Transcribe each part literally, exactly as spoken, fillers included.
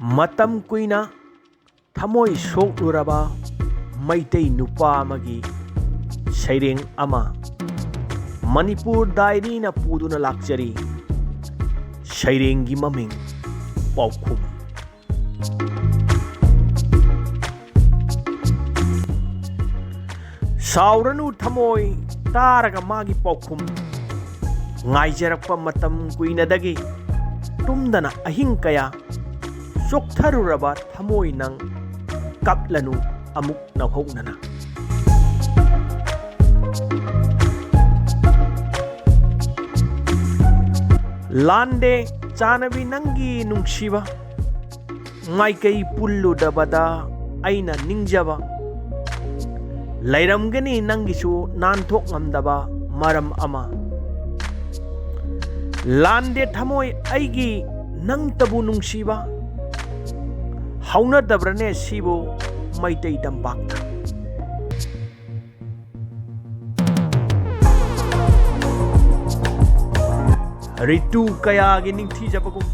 ꯃꯇꯝ ꯀꯨꯏꯅ ꯊꯃꯣꯏ ꯁꯣꯛꯂꯨꯔꯕ ꯃꯩꯇꯩ ꯅꯨꯄꯥ ꯑꯃꯒꯤ ꯁꯩꯔꯦꯡ ꯑꯃ ꯃꯅꯤꯄꯨꯔ ꯗꯥꯏꯔꯤꯅ ꯄꯨꯗꯨꯅ ꯂꯥꯛꯆꯔꯤ꯫ ꯁꯩꯔꯦꯡꯒꯤ ꯃꯃꯤꯡ ꯄꯥꯎꯈꯨꯝ꯫ ꯁꯥꯎꯔꯅꯨ ꯊꯃꯣꯏ, ꯇꯥꯔꯒ ꯃꯥꯒꯤ ꯄꯥꯎꯈꯨꯝ꯫ ꯉꯥꯏꯖꯔꯛꯄ ꯃꯇꯝ ꯀꯨꯏꯅꯗꯒꯤ ꯇꯨꯝꯗꯅ ꯑꯍꯤꯡ ꯀꯌꯥ ꯆꯣꯛꯊꯔꯨꯔꯕ ꯊꯃꯣꯏ ꯅꯪ, ꯀꯞꯂꯅꯨ ꯑꯃꯨꯛ ꯅꯧꯍꯧꯅꯅ꯫ ꯂꯥꯟꯗꯦ ꯆꯥꯟꯅꯕꯤ ꯅꯪꯒꯤ ꯅꯨꯡꯁꯤꯕ, ꯃꯥꯏꯀꯩ ꯄꯨꯜꯂꯨꯗꯕꯗ ꯑꯩꯅ ꯅꯤꯡꯖꯕ꯫ ꯂꯩꯔꯝꯒꯅꯤ ꯅꯪꯒꯤꯁꯨ ꯅꯥꯟꯊꯣꯛ ꯉꯝꯗꯕ ꯃꯔꯝ ꯑꯃ꯫ ꯂꯥꯟꯗꯦ ꯊꯃꯣꯏ ꯑꯩꯒꯤ ꯅꯪꯇꯕꯨ ꯅꯨꯡꯁꯤꯕ, ꯍꯧꯅꯗꯕ꯭ꯔꯅꯦ ꯁꯤꯕꯨ ꯃꯩꯇꯩ ꯇꯝꯄꯥꯛꯇ? ꯔꯤꯇꯨ ꯀꯌꯥꯒꯤ ꯅꯤꯡꯊꯤꯖꯕꯒꯨꯝ,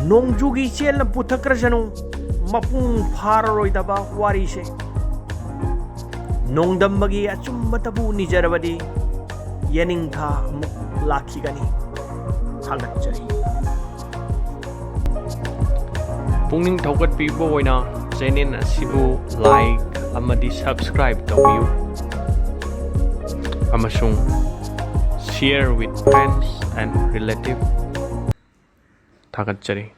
ꯅꯣꯡꯖꯨꯒꯤ ꯏꯆꯦꯜꯅ ꯄꯨꯊꯛꯈ꯭ꯔꯁꯅꯨ ꯃꯄꯨꯡ ꯐꯥꯔꯔꯣꯏꯗꯕ ꯋꯥꯔꯤꯁꯦ꯫ ꯅꯣꯡꯗꯝꯕꯒꯤ ꯑꯆꯨꯝꯕꯇꯕꯨ ꯅꯤꯖꯔꯕꯗꯤ ꯌꯦꯅꯤꯡꯊꯥ ꯑꯃꯨꯛ ꯂꯥꯛꯈꯤꯒꯅꯤ꯫ ꯊꯥꯒꯠꯆꯔꯤ꯫ ꯄꯨꯛꯅꯤꯡ ꯊꯧꯒꯠꯄꯤꯕ ꯑꯣꯏꯅ ꯆꯦꯅꯦꯜ ꯑꯁꯤꯕꯨ like ꯑꯃꯗꯤ subscribe ꯇꯧꯕꯤꯌꯨ, ꯑꯃꯁꯨꯡ share with friends and relative꯫ ꯊꯥꯒꯠꯆꯔꯤ꯫